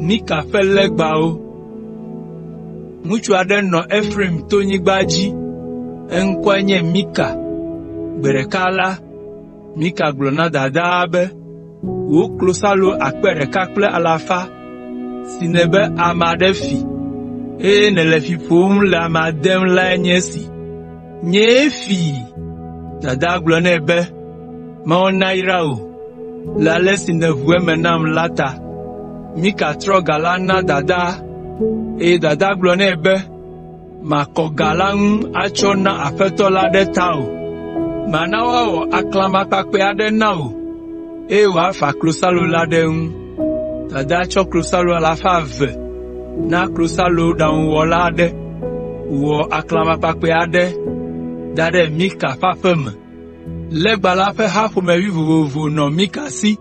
Mika ƒe legbawo. Ŋutsu aɖe nɔ Efraim tonyigba dzi. Eŋkɔe nye Mika. Gbe ɖeka la, Mika gblɔ na dadaa be, “Wò klosalo akpe ɖeka kple alafa si nèbe ame aɖe fi, eye nèle fi ƒom le amea dem lae nye esi. Nyee fii!” Dadaa gblɔ nɛ be, “Mawu nayra wò le ale si nèʋu eme nam la ta.” Mika trɔ ga la na dadaa, eye dadaa gblɔ nɛ be, “Makɔ ga la ŋu atsɔ na Aƒetɔ la ɖe tawò. Mana woawɔ aklamakpakpɛ aɖe na wò, eye wòafa klosalo la ɖe eŋu.” Dadaa tsɔ klosalo alafa eve na klosaloɖaŋuwɔla aɖe wòwɔ aklamakpakpɛ aɖe da ɖe Mika ƒe aƒe me. Legba la ƒe ha ƒomevi vovovo nɔ Mika si,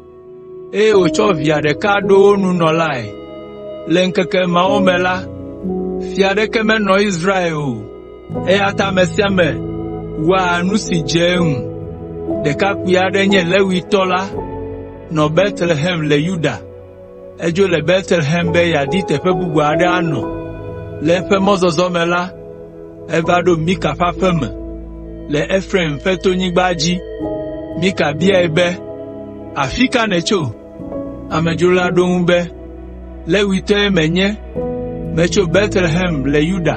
eye wòtsɔ via ɖeka ɖo wo nunɔlae. Le ŋkeke mawo me la, fia aɖeke menɔ Israel o, eya ta ame sia ame wɔa nu si dze eŋu. Ɖekakpui aɖe nye Levitɔ la nɔ Betlehem le Yuda. Edzo le Betlehem be yeadi teƒe bubu aɖe anɔ. Le eƒe mɔzɔzɔ me la, eva ɖo Mika ƒe aƒe me le Efraim ƒe tonyigba dzi. Mika biae be, “Afi ka nètso?” Amedzro la ɖo eŋu be, “Levitɔe menye, metso Betlehem le Yuda.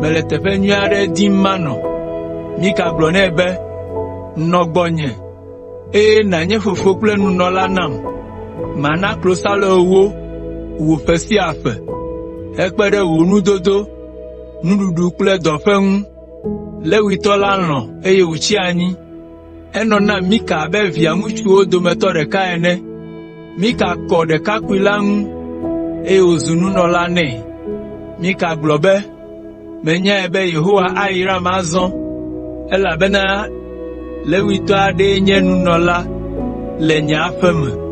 Mele teƒe nyui aɖe dim manɔ.” Mika gblɔ nɛ be, “Nɔ gbɔnye, eye nànye fofo kple nunɔla nam. Mana klosalo ewo wò ƒe sia ƒe, hekpe ɖe wò nudodo, nuɖuɖu kple dɔƒe ŋu.” Levitɔ la lɔ̃ eye wòtsi anyi. Enɔ na Mika abe via ŋutsuwo dometɔ ɖeka ene. Mika kɔ ɖekakpui la ŋu, eye wòzu nunɔla nɛ. Mika gblɔ be, “Menyae be Yehowa ayram azɔ, elabena Levitɔ aɖee nye nunɔla le nye aƒe me.”